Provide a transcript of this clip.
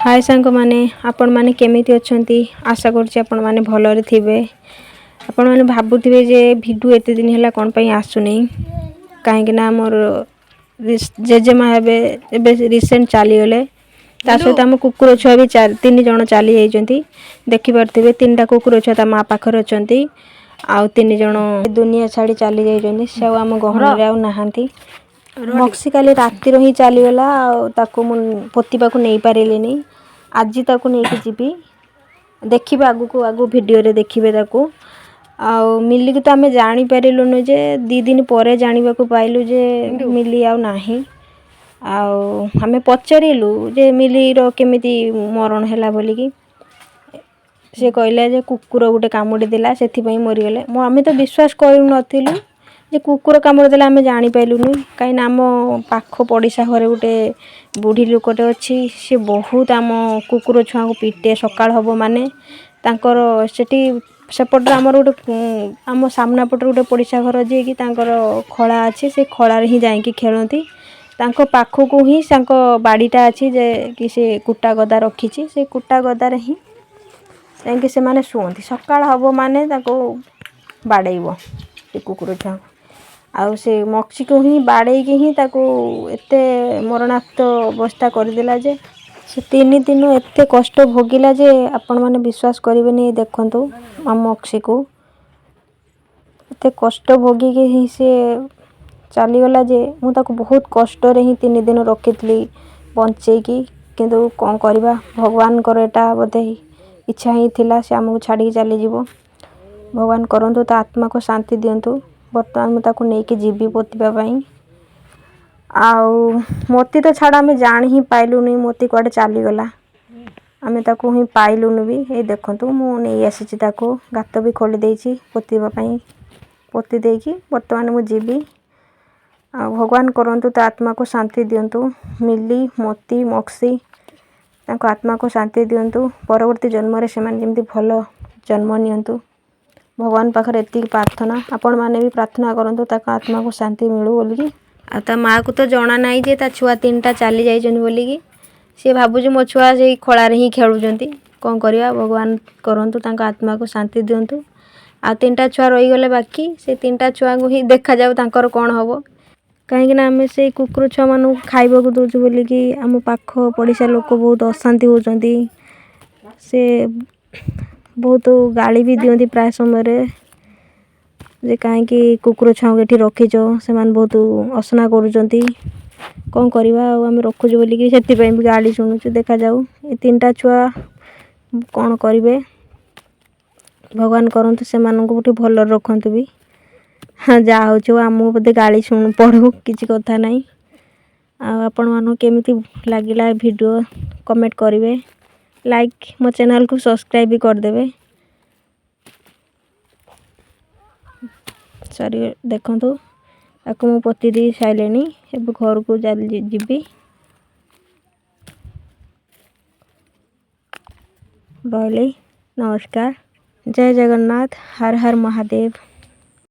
ହାଏ ସାଙ୍ଗମାନେ, ଆପଣମାନେ କେମିତି ଅଛନ୍ତି? ଆଶା କରୁଛି ଆପଣମାନେ ଭଲରେ ଥିବେ। ଆପଣମାନେ ଭାବୁଥିବେ ଯେ ଭିଡ଼ିଓ ଏତେ ଦିନ ହେଲା କ'ଣ ପାଇଁ ଆସୁନି। କାହିଁକିନା ମୋର ଜେଜେମା ଏବେ ଏବେ ରିସେଣ୍ଟ ଚାଲିଗଲେ। ତା ସହିତ ଆମ କୁକୁର ଛୁଆ ବି 3 ଜଣ ଚାଲି ଯାଇଛନ୍ତି। ଦେଖିପାରୁଥିବେ, ତିନିଟା କୁକୁର ଛୁଆ ତା ମା ପାଖରେ ଅଛନ୍ତି ଆଉ 3 ଜଣ ଦୁନିଆ ଛାଡ଼ି ଚାଲି ଯାଇଛନ୍ତି। ସେ ଆଉ ଆମ ଗହଣରେ ଆଉ ନାହାନ୍ତି। ମକ୍ସି କାଲି ରାତିରୁ ହିଁ ଚାଲିଗଲା ଆଉ ତାକୁ ମୁଁ ପୋତିବାକୁ ନେଇପାରିଲିନି। ଆଜି ତାକୁ ନେଇକି ଯିବି। ଦେଖିବେ, ଆଗକୁ ଆଗକୁ ଭିଡ଼ିଓରେ ଦେଖିବେ ତାକୁ। ଆଉ ମିଲିକୁ ତ ଆମେ ଜାଣିପାରିଲୁନୁ ଯେ 2 ଦିନ ପରେ ଜାଣିବାକୁ ପାଇଲୁ ଯେ ମିଲି ଆଉ ନାହିଁ। ଆଉ ଆମେ ପଚାରିଲୁ ଯେ ମିଲିର କେମିତି ମରଣ ହେଲା ବୋଲିକି। ସେ କହିଲେ ଯେ କୁକୁର ଗୋଟେ କାମୁଡ଼ି ଦେଲା, ସେଥିପାଇଁ ମରିଗଲେ। ମୁଁ ଆମେ ତ ବିଶ୍ୱାସ କରୁନଥିଲୁ ଯେ କୁକୁର କାମୁଡ଼ି ଦେଲା। ଆମେ ଜାଣିପାରିଲୁନି, କାହିଁକିନା ଆମ ପାଖ ପଡ଼ିଶା ଘରେ ଗୋଟେ ବୁଢ଼ୀ ଲୋକଟେ ଅଛି। ସେ ବହୁତ ଆମ କୁକୁର ଛୁଆଙ୍କୁ ପିଟେ। ସକାଳ ହେବ ମାନେ ତାଙ୍କର ସେଠି ସେପଟରେ ଆମର ଗୋଟେ, ଆମ ସାମ୍ନା ପଟରେ ଗୋଟେ ପଡ଼ିଶା ଘର, ଯିଏକି ତାଙ୍କର ଖଳା ଅଛି। ସେ ଖଳାରେ ହିଁ ଯାଇକି ଖେଳନ୍ତି। ତାଙ୍କ ପାଖକୁ ହିଁ ତାଙ୍କ ବାଡ଼ିଟା ଅଛି ଯେ କି ସେ କୁଟା ଗଦା ରଖିଛି। ସେ କୁଟା ଗଦାରେ ହିଁ ଯାଇକି ସେମାନେ ଶୁଅନ୍ତି। ସକାଳ ହେବ ମାନେ ତାକୁ ବାଡ଼େଇବ ସେ କୁକୁର ଛୁଆଙ୍କୁ। ଆଉ ସେ ମକ୍ସିକୁ ହିଁ ବାଡ଼େଇକି ହିଁ ତାକୁ ଏତେ ମରଣାକ୍ତ ଅବସ୍ଥା କରିଦେଲା ଯେ ସେ 3 ଦିନ ଏତେ କଷ୍ଟ ଭୋଗିଲା ଯେ ଆପଣମାନେ ବିଶ୍ୱାସ କରିବେନି। ଦେଖନ୍ତୁ, ଆମ ମକ୍ସିକୁ ଏତେ କଷ୍ଟ ଭୋଗିକି ହିଁ ସେ ଚାଲିଗଲା ଯେ ମୁଁ ତାକୁ ବହୁତ କଷ୍ଟରେ ହିଁ 3 ଦିନ ରଖିଥିଲି ବଞ୍ଚେଇକି। କିନ୍ତୁ କ'ଣ କରିବା, ଭଗବାନଙ୍କର ଏଇଟା ବୋଧେ ଇଚ୍ଛା ହିଁ ଥିଲା, ସେ ଆମକୁ ଛାଡ଼ିକି ଚାଲିଯିବ। ଭଗବାନ କରନ୍ତୁ ତା ଆତ୍ମାକୁ ଶାନ୍ତି ଦିଅନ୍ତୁ। ବର୍ତ୍ତମାନ ମୁଁ ତାକୁ ନେଇକି ଯିବି ପୋତିବା ପାଇଁ। ଆଉ ମୋତି ତ ଛାଡ଼, ଆମେ ଜାଣି ହିଁ ପାଇଲୁନି ମୋତି କୁଆଡ଼େ ଚାଲିଗଲା। ଆମେ ତାକୁ ହିଁ ପାଇଲୁନୁ ବି। ଏଇ ଦେଖନ୍ତୁ, ମୁଁ ନେଇ ଆସିଛି ତାକୁ, ଗାତ ବି ଖୋଳି ଦେଇଛି ପୋତିବା ପାଇଁ। ପୋତି ଦେଇକି ବର୍ତ୍ତମାନ ମୁଁ ଯିବି। ଆଉ ଭଗବାନ କରନ୍ତୁ ତା ଆତ୍ମାକୁ ଶାନ୍ତି ଦିଅନ୍ତୁ। ମିଲି, ମୋତି, ମକ୍ସି, ତାଙ୍କ ଆତ୍ମାକୁ ଶାନ୍ତି ଦିଅନ୍ତୁ। ପରବର୍ତ୍ତୀ ଜନ୍ମରେ ସେମାନେ ଯେମିତି ଭଲ ଜନ୍ମ ନିଅନ୍ତୁ, ଭଗବାନ ପାଖରେ ଏତିକି ପ୍ରାର୍ଥନା। ଆପଣମାନେ ବି ପ୍ରାର୍ଥନା କରନ୍ତୁ ତାଙ୍କ ଆତ୍ମାକୁ ଶାନ୍ତି ମିଳୁ ବୋଲିକି। ଆଉ ତା ମାଆକୁ ତ ଜଣା ନାହିଁ ଯେ ତା ଛୁଆ ତିନିଟା ଚାଲି ଯାଇଛନ୍ତି ବୋଲିକି। ସିଏ ଭାବୁଛି ମୋ ଛୁଆ ସେଇ ଖଳାରେ ହିଁ ଖେଳୁଛନ୍ତି। କ'ଣ କରିବା, ଭଗବାନ କରନ୍ତୁ ତାଙ୍କ ଆତ୍ମାକୁ ଶାନ୍ତି ଦିଅନ୍ତୁ। ଆଉ ତିନିଟା ଛୁଆ ରହିଗଲେ ବାକି, ସେ ତିନିଟା ଛୁଆଙ୍କୁ ହିଁ ଦେଖାଯାଉ ତାଙ୍କର କ'ଣ ହେବ। କାହିଁକିନା ଆମେ ସେଇ କୁକୁର ଛୁଆମାନଙ୍କୁ ଖାଇବାକୁ ଦେଉଛୁ ବୋଲିକି ଆମ ପାଖ ପଡ଼ିଶା ଲୋକ ବହୁତ ଅଶାନ୍ତି ହେଉଛନ୍ତି। ସେ ବହୁତ ଗାଳି ବି ଦିଅନ୍ତି ପ୍ରାୟ ସମୟରେ ଯେ କାହିଁକି କୁକୁର ଛୁଆଙ୍କୁ ଏଠି ରଖିଛ, ସେମାନେ ବହୁତ ଅସନା କରୁଛନ୍ତି। କ'ଣ କରିବା ଆଉ, ଆମେ ରଖୁଛୁ ବୋଲିକି ସେଥିପାଇଁ ବି ଗାଳି ଶୁଣୁଛୁ। ଦେଖାଯାଉ ଏ ତିନିଟା ଛୁଆ କ'ଣ କରିବେ। ଭଗବାନ କରନ୍ତୁ ସେମାନଙ୍କୁ ଟିକେ ଭଲରେ ରଖନ୍ତୁ ବି। ହଁ, ଯାହା ହେଉଛି ହଉ, ଆମକୁ ବୋଧେ ଗାଳି ଶୁଣୁ ପଡ଼ୁ, କିଛି କଥା ନାହିଁ। ଆଉ ଆପଣମାନଙ୍କୁ କେମିତି ଲାଗିଲା ଏ ଭିଡ଼ିଓ, କମେଣ୍ଟ କରିବେ, ଲାଇକ୍, ମୋ ଚ୍ୟାନେଲକୁ ସବସ୍କ୍ରାଇବ୍ ବି କରିଦେବେ। ସରି, ଦେଖନ୍ତୁ, ତାକୁ ମୁଁ ପୋତି ଦେଇ ସାରିଲିଣି। ଏବେ ଘରକୁ ଚାଲି ଯିବି। ରହିଲି, ନମସ୍କାର, ଜୟ ଜଗନ୍ନାଥ, ହର ହର ମହାଦେବ।